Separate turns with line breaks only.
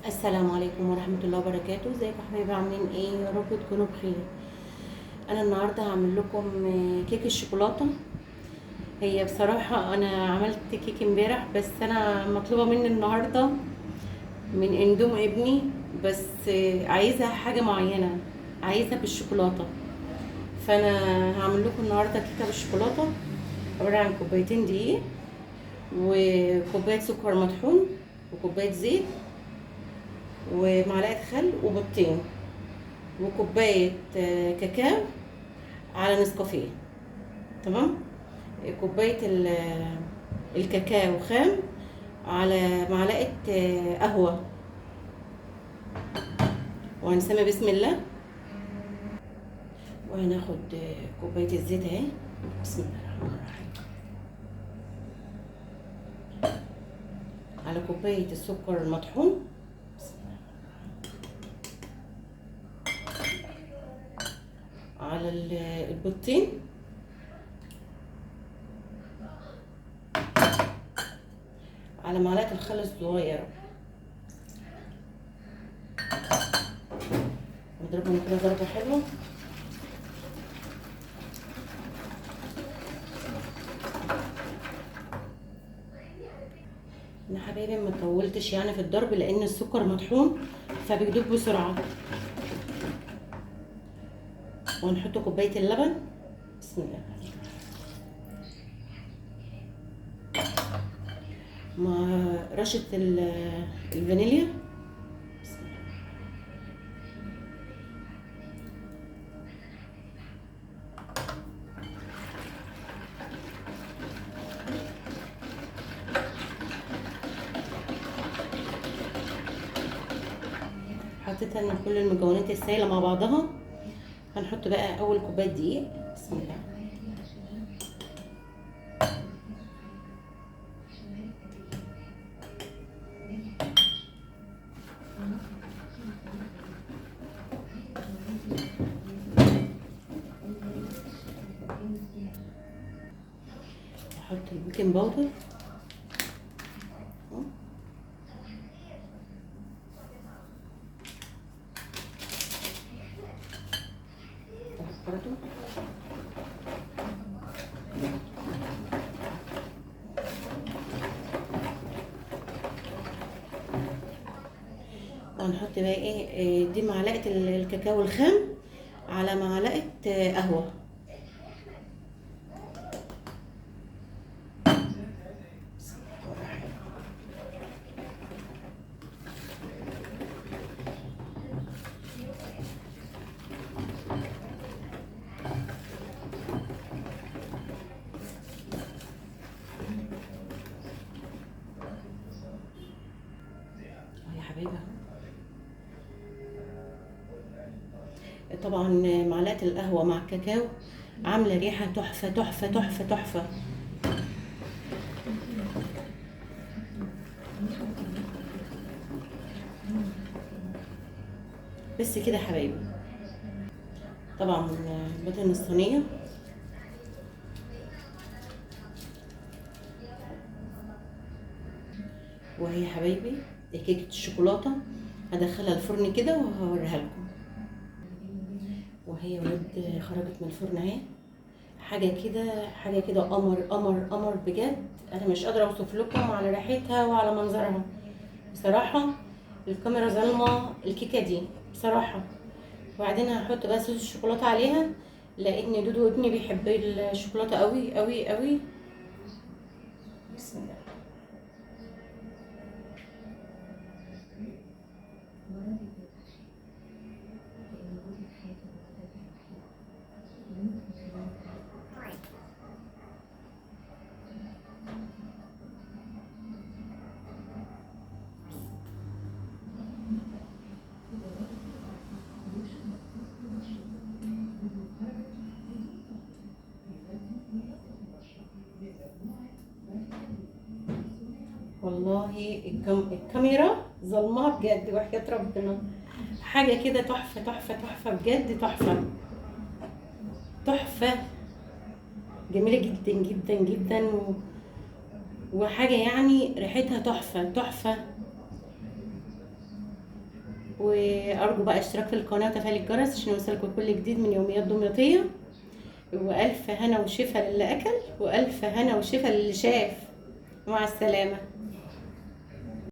السلام عليكم ورحمة الله وبركاته. ازيكم يا حبايبي؟ عاملين ايه؟ يا رب تكونوا بخير. انا النهارده هعمل لكم كيك الشوكولاتة. هي بصراحة انا عملت كيك امبارح، بس انا مطلوبه مني النهارده من اندوم ابني، بس عايزه حاجة معينة، عايزه بالشوكولاته. فانا هعمل لكم النهارده كيكة بالشوكولاته عبارة عن كوبايتين دقيق وكوبايه سكر مطحون وكوبايه زيت ومعلقة خل وبيضتين وكوبايه كاكاو على نسكافيه. تمام؟ كوباية الكاكاو خام على معلقه قهوة. وهنسمي بسم الله. وهناخد كوباية الزيت اهي، بسم الله الرحمن الرحيم، على كوباية السكر المطحون، بسم الله، على البيضتين، على معلقه الخل الصغيرة. نضربهم كده ضربه حلوة. انا حبايبي ما طولتش يعني في الضرب لان السكر مطحون فبيدوب بسرعة. ونحط كوباية اللبن، بسم الله، مع رشه الفانيليا، بسم الله. حطيت انا كل المكونات السائلة مع بعضها. هنحط بقى اول كوباية دقيق، بسم الله، احط ال baking powder، برضو، وهنحط بقى ايه، دي معلقه الكاكاو الخام على معلقه قهوة. طبعا معلقه القهوة مع الكاكاو عامله ريحه تحفة تحفة تحفة تحفة. بس كده يا حبايبي. طبعا بدهن الصينية، وهي حبايبي دي كيكة الشوكولاتة، هدخلها الفرن كده وهوريها لكم. وهي ولاد خرجت من الفرن اهي، حاجة كده حاجة كده قمر قمر قمر بجد. انا مش قادرة اوصف لكم على ريحتها وعلى منظرها بصراحة. الكاميرا ظالمه الكيكه دي بصراحة. وبعدين هحط بقى صوص الشوكولاتة عليها لان دودو ابني بيحب الشوكولاتة قوي قوي قوي. بسم الله. والله الكاميرا ظلمها بجد وحياة ربنا، حاجة كده تحفة تحفة تحفة بجد، تحفة تحفة جميلة جدا جدا جدا، وحاجة يعني ريحتها تحفة تحفة. وارجو بقى اشتراك في القناة وتفعيل الجرس عشان يوصلكم كل جديد من يوميات دمياطيه. والف هنا وشفا للي اكل، والف هنا وشفا للي شاف. مع السلامة.